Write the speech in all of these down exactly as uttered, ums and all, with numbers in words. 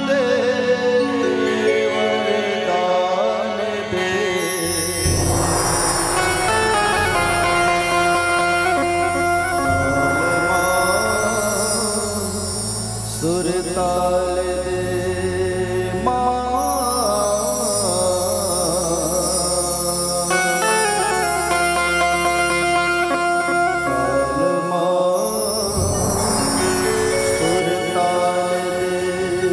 दे, वरदान दे। सुरताल दे माँ, ताल माँ, सुरताल दे।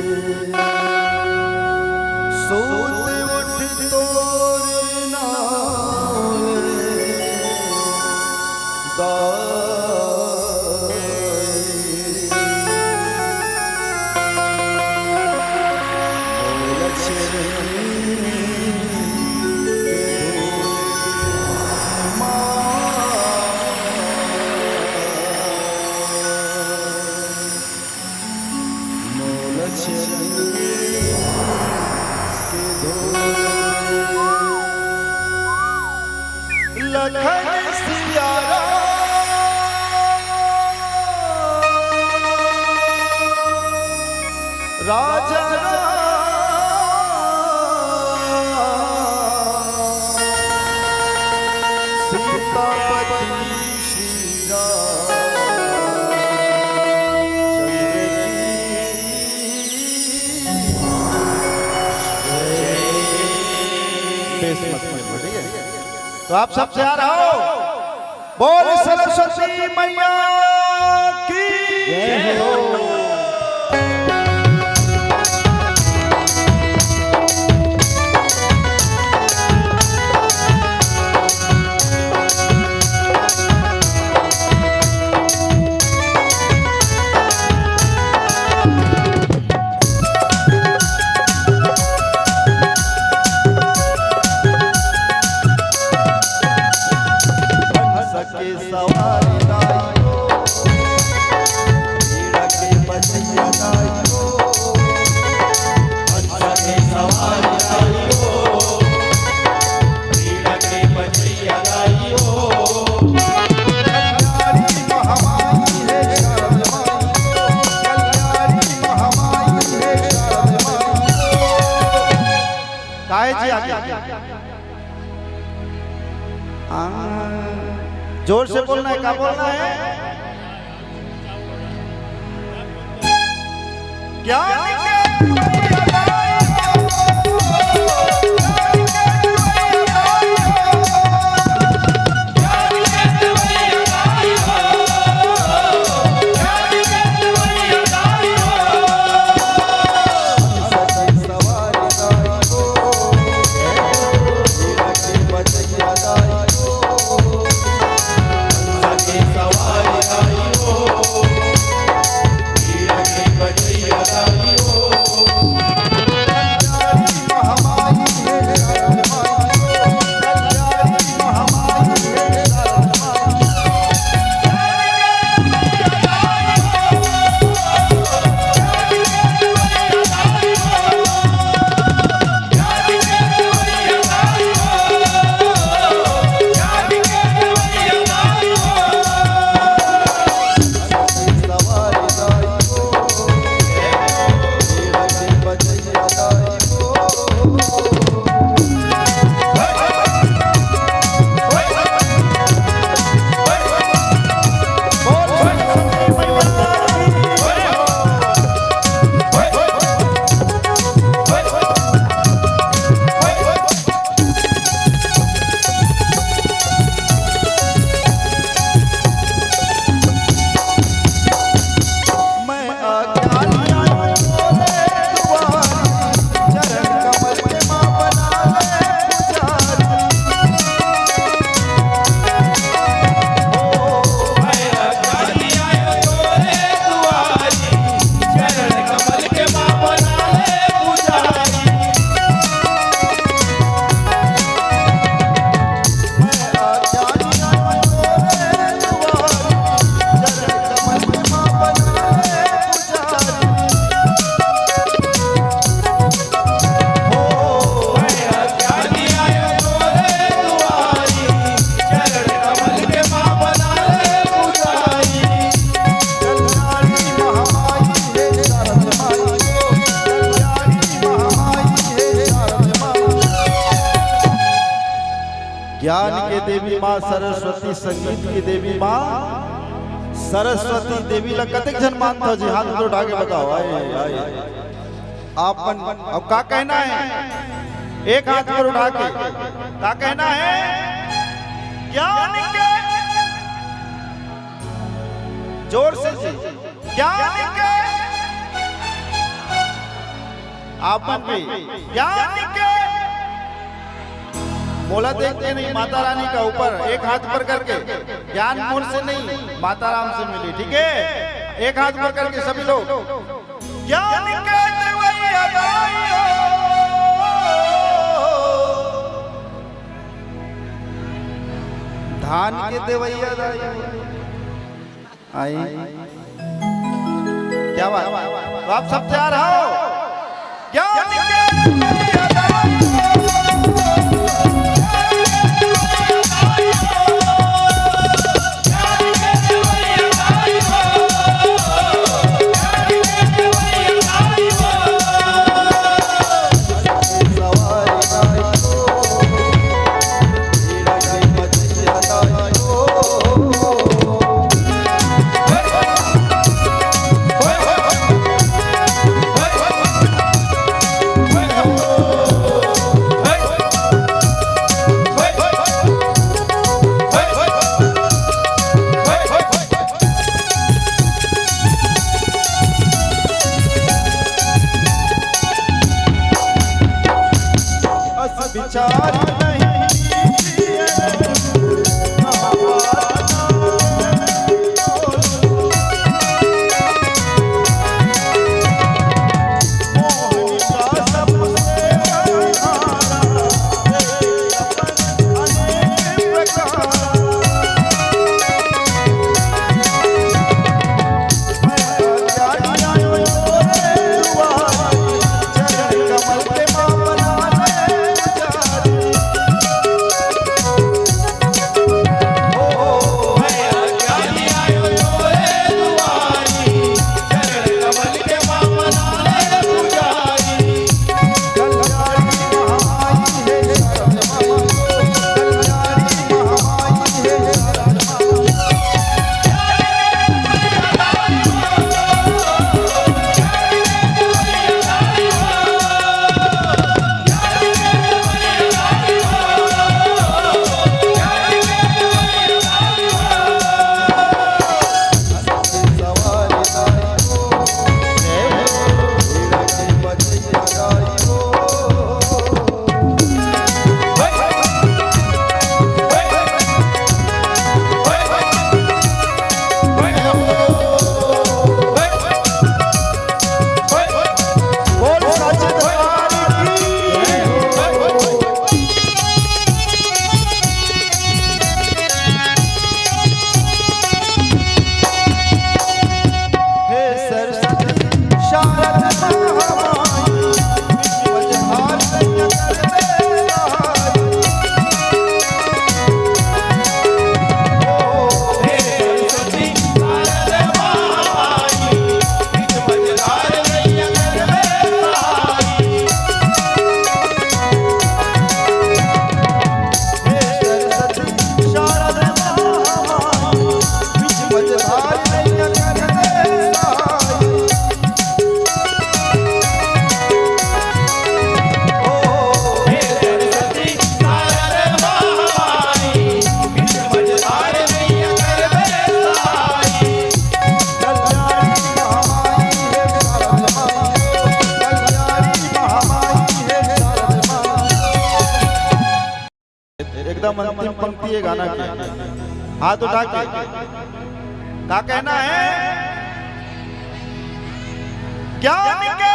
सूत उठ तोर नाल दाई। लखन सिया राम, राजा राम, सीतापति श्री राम चंद्र की जय। बेस मत करो, ठीक है? तो आप सब तैयार हो? बोल सरस्वती मैया की जय हो। के सवारी दाई हो, पीड़ा के बचैया दाई हो, हंस के सवारी दाई हो, पीड़ा के बचैया दाई हो। कल्याणी महामाई हे शरण माई, कल्याणी महामाई हे शरण माई। काहे जी आगे? हाँ, जोर से बोलना है, क्या बोलना है? ज्ञान के देवी माँ सरस्वती, संगीत की देवी माँ सरस्वती देवी ला कतेक झन मानथव जी? हाथ ऊपर उठा के बताओ। आए, आए। आप मन, अब का कहना है? एक हाथ ऊपर उठा के का कहना है? ज्ञान के, जोर से जी, ज्ञान के, आप मन भी, ज्ञान के, मोला देख के नहीं, माता रानी का ऊपर, एक हाथ ऊपर करके, ज्ञान मोर से नहीं, माता राम से मिली, ठीक है? एक हाथ ऊपर करके सभी लोग, ज्ञान के देवैया दाई हो, धान के देवैया दाई हो। आई, क्या बात? तो आप सब तैयार हो? ज्ञान के एकदम अंतिम पंक्ति है गाना के। हाथ उठा के का कहना है? ज्ञान के